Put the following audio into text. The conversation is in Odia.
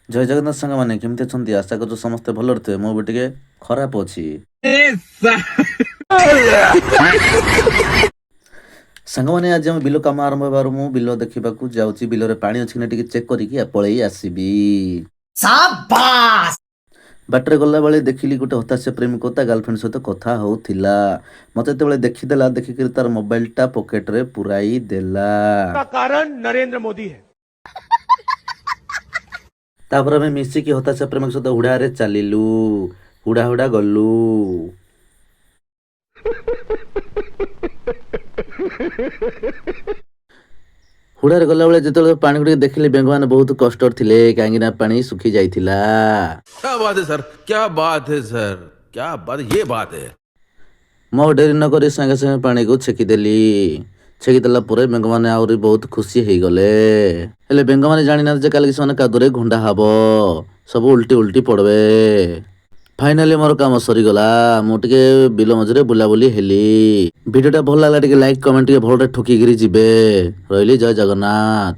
ଜୟ ଜଗନ୍ନାଥ ସାଙ୍ଗମାନେ, କେମିତି ଅଛନ୍ତି? ଆଶା କରୁଛୁ ସମସ୍ତେ ଭଲରେ ଥିବେ। ମୁଁ ବି ଟିକେ ଖରାପ ଅଛି। ସାଙ୍ଗମାନେ, ଆଜି ଆମ ବିଲ କାମ ଆରମ୍ଭ ହେବାରୁ ମୁଁ ବିଲ ଦେଖିବାକୁ ଯାଉଛି। ବିଲରେ ପାଣି ଅଛି କି ନା ଟିକେ ଚେକ୍ କରିକି ପଳେଇ ଆସିବି। ବାଟରେ ଗଲାବେଳେ ଦେଖିଲି ଗୋଟେ ହତାଶ ପ୍ରେମିକ ତା ଗାର୍ଲଫ୍ରେଣ୍ଡ ସହିତ କଥା ହଉଥିଲା। ମତେ ଯେତେବେଳେ ଦେଖିଦେଲା, ଦେଖିକିରି ତାର ମୋବାଇଲଟା ପକେଟରେ ପୁରାଇ ଦେଲା। कारण नरेंद्र मोदी है। ତାପରେ ଆମେ ମିଶିକି ହତାଶା ପ୍ରେମିକ ସହିତ ହୁଡ଼ାରେ ଚାଲିଲୁ, ହୁଡ଼ା ହୁଡ଼ା ଗଲୁ। ହୁଡ଼ାରେ ଗଲାବେଳେ ଯେତେବେଳେ ପାଣି ଗୁଡ଼ିକ ଦେଖିଲି, ବେଙ୍ଗମାନେ ବହୁତ କଷ୍ଟରେ ଥିଲେ, କାହିଁକି ନା ପାଣି ଶୁଖି ଯାଇଥିଲା। क्या बात है सर, क्या बात है सर, क्या बात, ये बात है। ମୁଁ ଆଉ ଡେରି ନକରି ସାଙ୍ଗେ ସାଙ୍ଗେ ପାଣିକୁ ଛେକିଦେଲି। ଛେକିଦେଲା ପରେ ବେଙ୍ଗମାନେ ଆହୁରି ବହୁତ ଖୁସି ହେଇଗଲେ। ହେଲେ ବେଙ୍ଗମାନେ ଜାଣିନାହାନ୍ତି ଯେ କାଲିକି ସେମାନେ କାଦୁଅରେ ଘୁଣ୍ଡା ହବ, ସବୁ ଉଲ୍ଟି ଉଲ୍ଟି ପଡ଼ବେ। ଫାଇନାଲି ମୋର କାମ ସରିଗଲା। ମୁଁ ଟିକେ ବିଲ ମଝିରେ ବୁଲାବୁଲି ହେଲି। ଭିଡ଼ିଓଟା ଭଲ ଲାଗିଲା ଟିକେ ଲାଇକ୍, କମେଣ୍ଟ ଟିକେ ଭଲରେ ଠକିକିରି ଯିବେ। ରହିଲି, ଜୟ ଜଗନ୍ନାଥ।